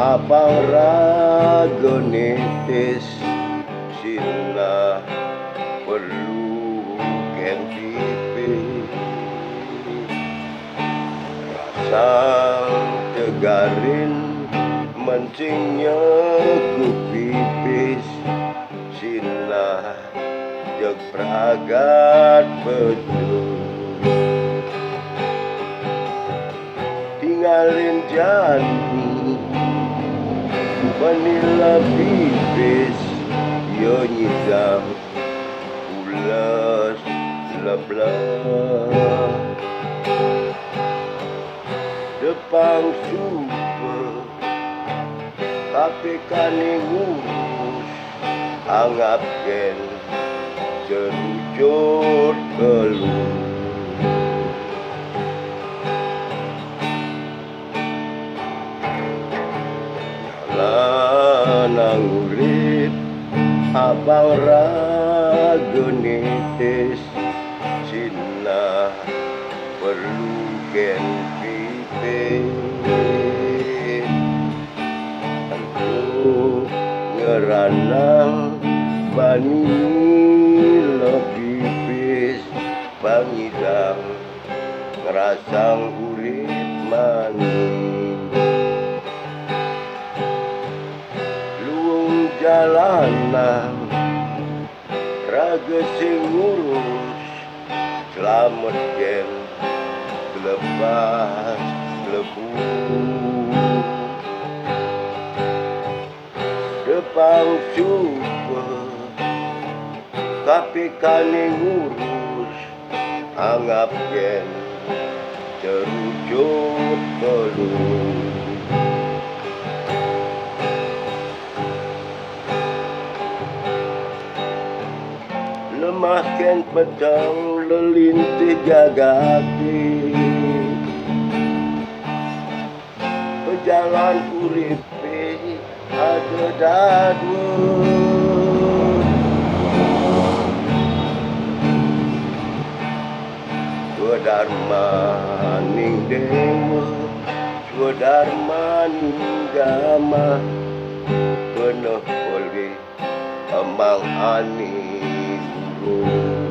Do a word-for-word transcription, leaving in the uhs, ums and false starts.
Abang raga nitis, sinah perlu kén pipis. Rasang tegarin, mencingnya ku pipis, sinah jeg pragat betul. Tingalin jani, bani la pipis, ya nyidang pules lebleh. Depang suba, kapikané ngurus, anggap kén cerucut keluh. Nyalana ngurip, abang raga nitis, sinah perlu kén pipis. Ento ngranang bani la pipis, pang nyidang ngrasang urip mani. Luung jalanang, raga sing ngurus, slamet kén glebas glebu. Depang suba, kapikané ngurus, anggap kén cerucut keluh. Lemah kén peteng lelintih jagaté, bejalan uripé ada dadua. Swadarmaning déwa, swadarmaning gamah, peneh polih emang ané guru.